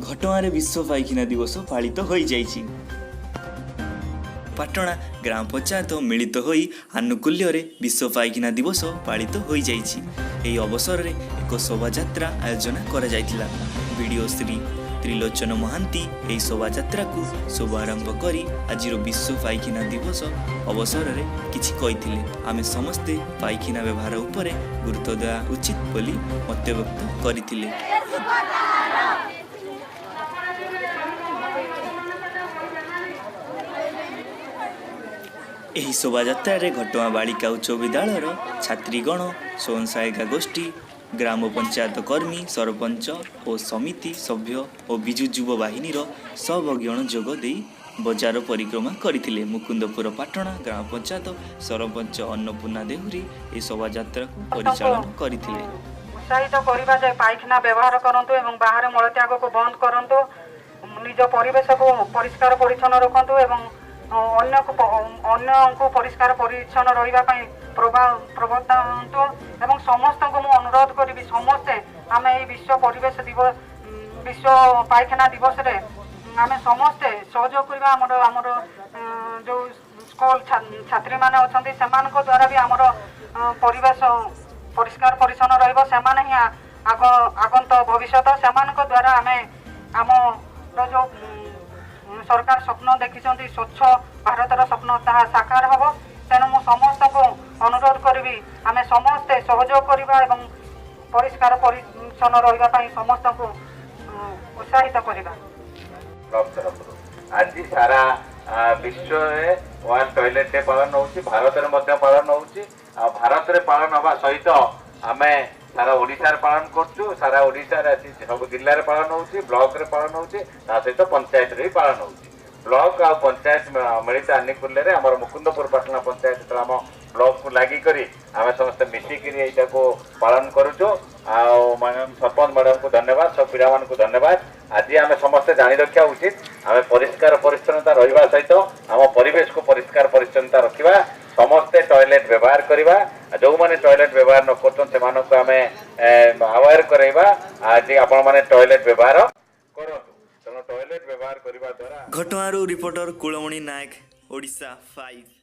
ଘଟଗାଁରେ ବିଶ୍ୱ ପାଇଖାନା ଦିବସ ପାଳିତ ହୋଇଯାଇଛି। ପାଟଣା ଗ୍ରାମ ପଞ୍ଚାୟତ ମିଳିତ ହୋଇ ଆନୁକୂଲ୍ୟରେ ବିଶ୍ୱ ପାଇଖାନା ଦିବସ ପାଳିତ ହୋଇଯାଇଛି। ଏହି ଅବସରରେ ଏକ ଶୋଭାଯାତ୍ରା ଆୟୋଜନ କରାଯାଇଥିଲା। ବିଡ଼ିଓ ଶ୍ରୀ ତ୍ରିଲୋଚନ ମହାନ୍ତି ଏହି ଶୋଭାଯାତ୍ରାକୁ ଶୁଭାରମ୍ଭ କରି ଆଜିର ବିଶ୍ୱ ପାଇଖାନା ଦିବସ ଅବସରରେ କିଛି କହିଥିଲେ। ଆମେ ସମସ୍ତେ ପାଇଖାନା ବ୍ୟବହାର ଉପରେ ଗୁରୁତ୍ୱ ଦେବା ଉଚିତ ବୋଲି ମତବ୍ୟକ୍ତ କରିଥିଲେ। ଏହି ଶୋଭାଯାତ୍ରାରେ ଘଟଗାଁ ବାଳିକା ଉଚ୍ଚ ବିଦ୍ୟାଳୟର ଛାତ୍ରୀଗଣ, ସ୍ୱୟଂ ସହାୟିକା ଗୋଷ୍ଠୀ, ଗ୍ରାମ ପଞ୍ଚାୟତ କର୍ମୀ, ସରପଞ୍ଚ ଓ ସମିତି ସଭ୍ୟ ଓ ବିଜୁ ଯୁବ ବାହିନୀର ସହଭାଗୀଗଣ ଯୋଗ ଦେଇ ବଜାର ପରିକ୍ରମା କରିଥିଲେ। ମୁକୁନ୍ଦପୁର ପାଟଣା ଗ୍ରାମ ପଞ୍ଚାୟତ ସରପଞ୍ଚ ଅନ୍ନପୂର୍ଣ୍ଣା ଦେହୁରୀ ଏହି ଶୋଭାଯାତ୍ରାକୁ ପରିଚାଳନା କରିଥିଲେ। ଉତ୍ସାହିତ କରିବା ଯେ ପାଇଖାନା ବ୍ୟବହାର କରନ୍ତୁ ଏବଂ ବାହାରେ ମଳତ୍ୟାଗକୁ ବନ୍ଦ କରନ୍ତୁ, ନିଜ ପରିବେଶକୁ ପରିଷ୍କାର ପରିଚ୍ଛନ୍ନ ରଖନ୍ତୁ ଏବଂ ଅନ୍ୟକୁ ପରିଷ୍କାର ପରିଚ୍ଛନ୍ନ ରହିବା ପାଇଁ ପ୍ରବର୍ତ୍ତାନ୍ତୁ। ଏବଂ ସମସ୍ତଙ୍କୁ ମୁଁ ଅନୁରୋଧ କରିବି, ସମସ୍ତେ ଆମେ ଏଇ ବିଶ୍ୱ ପରିବେଶ ଦିବସ, ବିଶ୍ୱ ପାଇଖାନା ଦିବସରେ ଆମେ ସମସ୍ତେ ସହଯୋଗ କରିବା। ଆମର ଯେଉଁ ସ୍କୁଲ ଛାତ୍ରୀମାନେ ଅଛନ୍ତି, ସେମାନଙ୍କ ଦ୍ୱାରା ବି ଆମର ପରିବେଶ ପରିଷ୍କାର ପରିଚ୍ଛନ୍ନ ରହିବ। ସେମାନେ ହିଁ ଆଗନ୍ତ ଭବିଷ୍ୟତ। ସେମାନଙ୍କ ଦ୍ୱାରା ଆମେ ଆମର ଯେଉଁ ସରକାର ସ୍ୱପ୍ନ ଦେଖିଛନ୍ତି, ସ୍ୱଚ୍ଛ ଭାରତର ସ୍ୱପ୍ନ, ତାହା ସାକାର ହେବ। ତେଣୁ ମୁଁ ସମସ୍ତଙ୍କୁ ଅନୁରୋଧ କରିବି, ଆମେ ସମସ୍ତେ ସହଯୋଗ କରିବା ଏବଂ ପରିଷ୍କାର ପରିଚ୍ଛନ୍ନ ରହିବା ପାଇଁ ସମସ୍ତଙ୍କୁ ଉତ୍ସାହିତ କରିବା। ବ୍ଲକ ତରଫରୁ ଆଜି ସାରା ବିଶ୍ୱରେ ୱାର୍ଲଡ ଟଏଲେଟ୍ ଡେ ପାଳନ ହେଉଛି, ଭାରତରେ ମଧ୍ୟ ପାଳନ ହେଉଛି। ଆଉ ଭାରତରେ ପାଳନ ହେବା ସହିତ ଆମେ ସାରା ଓଡ଼ିଶାରେ ପାଳନ କରୁଛୁ। ସାରା ଓଡ଼ିଶାରେ ଆଜି ସବୁ ଜିଲ୍ଲାରେ ପାଳନ ହେଉଛି, ବ୍ଲକରେ ପାଳନ ହେଉଛି, ତା ସହିତ ପଞ୍ଚାୟତରେ ବି ପାଳନ ହେଉଛି। ବ୍ଲକ ଆଉ ପଞ୍ଚାୟତ ମିଳିତ ଆନୁକୂଲ୍ୟରେ ଆମର ମୁକୁନ୍ଦପୁର ପାଟଣା ପଞ୍ଚାୟତ ଯେତେବେଳେ ଆମ ବ୍ଲକକୁ ଲାଗିକରି ଆମେ ସମସ୍ତେ ମିଶିକିରି ଏଇଟାକୁ ପାଳନ କରୁଛୁ। ଆଉ ମ୍ୟାଡ଼ାମ, ସରପଞ୍ଚ ମ୍ୟାଡ଼ାମକୁ ଧନ୍ୟବାଦ, ସବୁ ପିଲାମାନଙ୍କୁ ଧନ୍ୟବାଦ। ଆଜି ଆମେ ସମସ୍ତେ ଜାଣି ରଖିବା ଉଚିତ, ଆମେ ପରିଷ୍କାର ପରିଚ୍ଛନ୍ନତା ରହିବା ସହିତ ଆମ ପରିବେଶକୁ ପରିଷ୍କାର ପରିଚ୍ଛନ୍ନତା ରଖିବା। ସମସ୍ତେ ଟଏଲେଟ୍ ବ୍ୟବହାର କରିବା। ଆଉ ଯେଉଁମାନେ ଟଏଲେଟ୍ ବ୍ୟବହାର ନ କରୁଛନ୍ତି, ସେମାନଙ୍କୁ ଆମେ ଆୱେର କରାଇବା ଆଜି ଆପଣମାନେ ଟଏଲେଟ୍ ବ୍ୟବହାର କରନ୍ତୁ। ତେଣୁ ଟଏଲେଟ୍ ବ୍ୟବହାର କରିବା ଦ୍ୱାରା ଘଟଗାଁରୁ ରିପୋର୍ଟର କୁଳମଣି ନାୟକ, ଓଡ଼ିଶା 5।